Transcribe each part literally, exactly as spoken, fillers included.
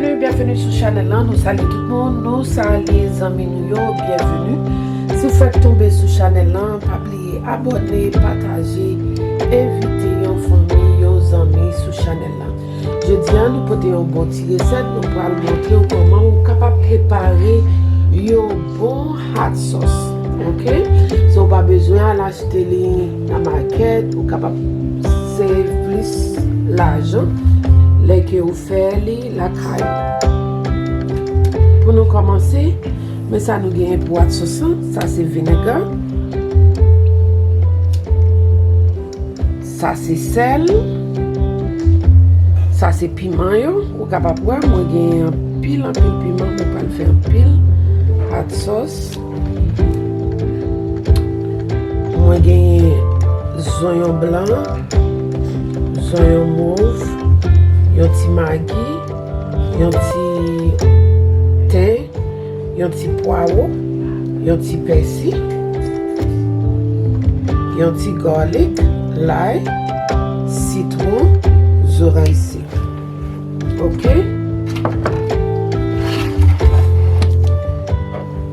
Byenveni sou chanèl lan, nou salye tout moun, nou salye zanmi nou yo, byenveni. Si w fèk tonbe sou chanèl lan, pa bliye abòne, pataje, envite yon fanmi, yon zanmi sou chanèl lan. Jodi a, nou pote yon bon ti resèt, nou pral montre w kòman ou kapab prepare yon bon hot sauce, oke? So, ou pa bezwen al achte li nan makèt, ou kapab save plis lajan lè ke ou fè li lakay ou. Pou nou kòmanse, men sa nou genyen pou hot sauce lan, sa se vinegar, sa se sèl, sa se piman yo. Ou kapab wè, mwen genyen anpil, anpil piman, mwen pral fè anpil hot sauce. Mwen genyen zonyon blan, zonyon mov, yon ti magi, yon ti ten, yon ti pwawo, yon ti pèsi, yon ti garlic, lay, sitwon, zoranj sek. Oke?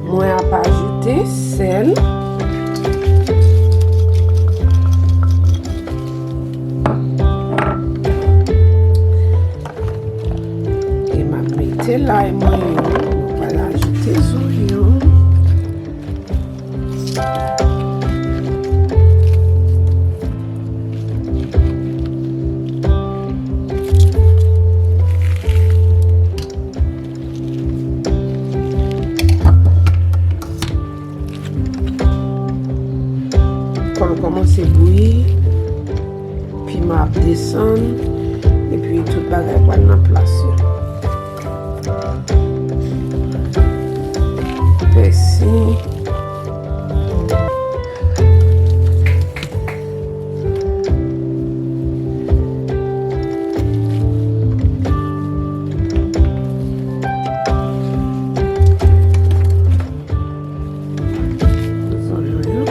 Mwen ap ajoute sèl. E m ap mete lay mwen yo. Mwen pral ajoute zonyon. Kòl kòmanse bouyi, piman ap desann, epi tout bagay pral nan plas yo. Pèsi. Zonyon yo.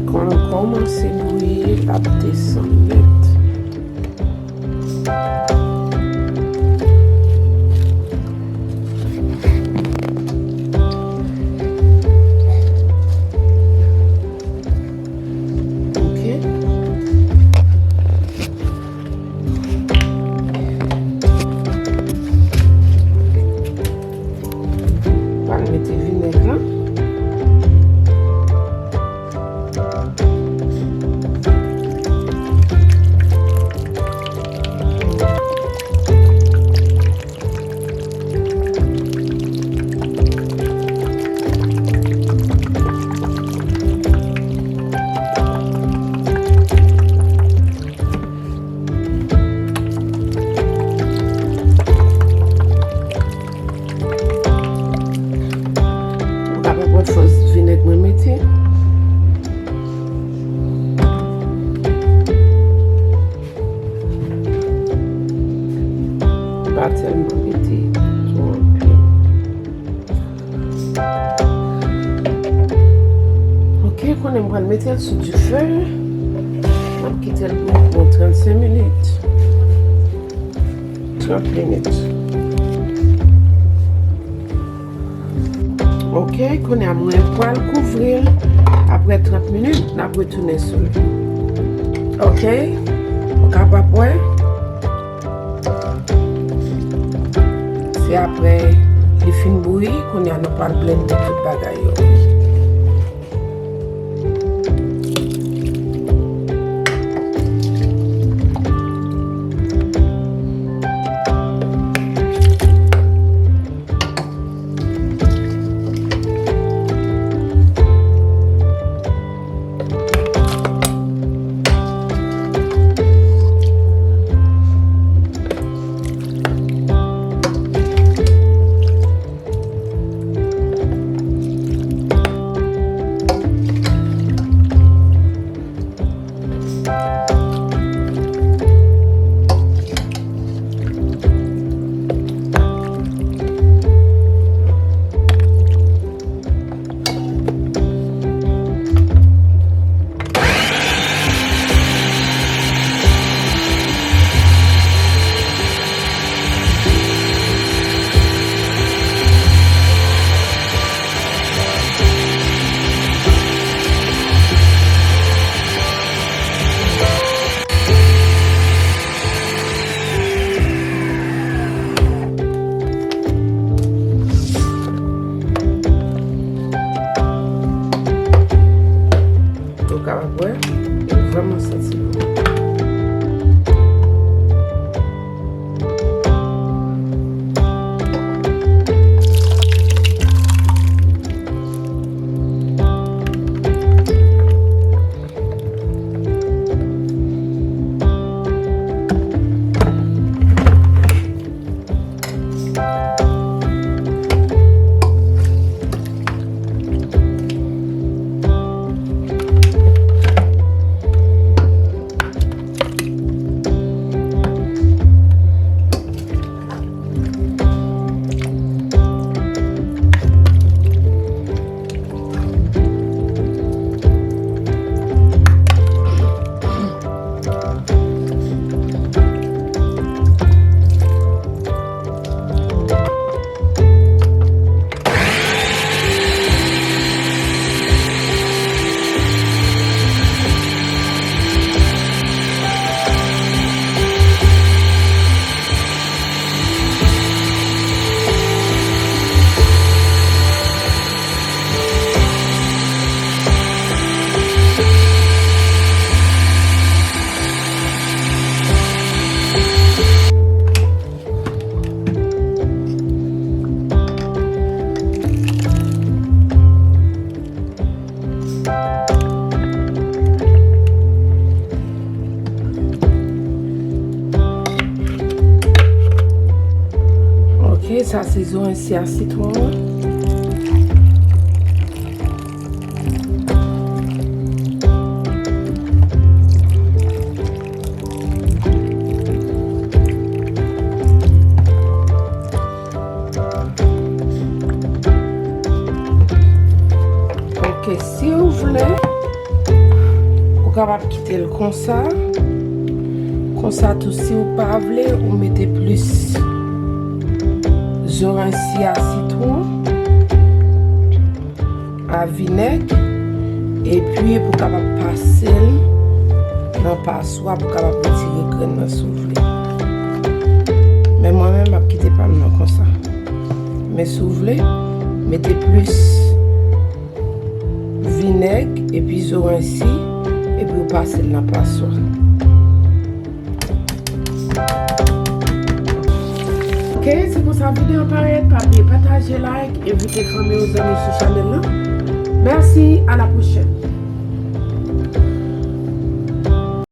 Kòl kòmanse bouyi, l ap desann nèt. Oke. Pral mete vinèg lan. Ou kapab wè fòs vinèg mwen mete. Pa tèlman mete twò anpil. Oke, kounye a m pral mete l sou dife. M ap kite l bouyi pou trannsenk minit. Trant minit. Oke, kounye a mwen pral kouvri l. Apre trant minit, n ap retounen sou li. Oke, ou kapab wè. Se apre li fin bouyi, kounye a nou pral blende tout bagay yo. Ok, sa se zoranj si a sitwon an. Ok, si w vle, ou kapab kite l konsa. Konsa tou, si w pa vle, ou mete plis zoranj si a sitwon a vinèg, epi pou kapab pase l nan paswa pou kapab retire grenn nan si w vle. Men mwen menm, m ap kite pa m nan konsa. Men si w vle, mete plis vinèg epi zoranj si, epi w pase l nan paswa. Ok, se konsa videyo an parèt. Pa bliye pataje, like, envite fanmi w, zanmi w sou chanèl lan. Mèsi, à la prochaine.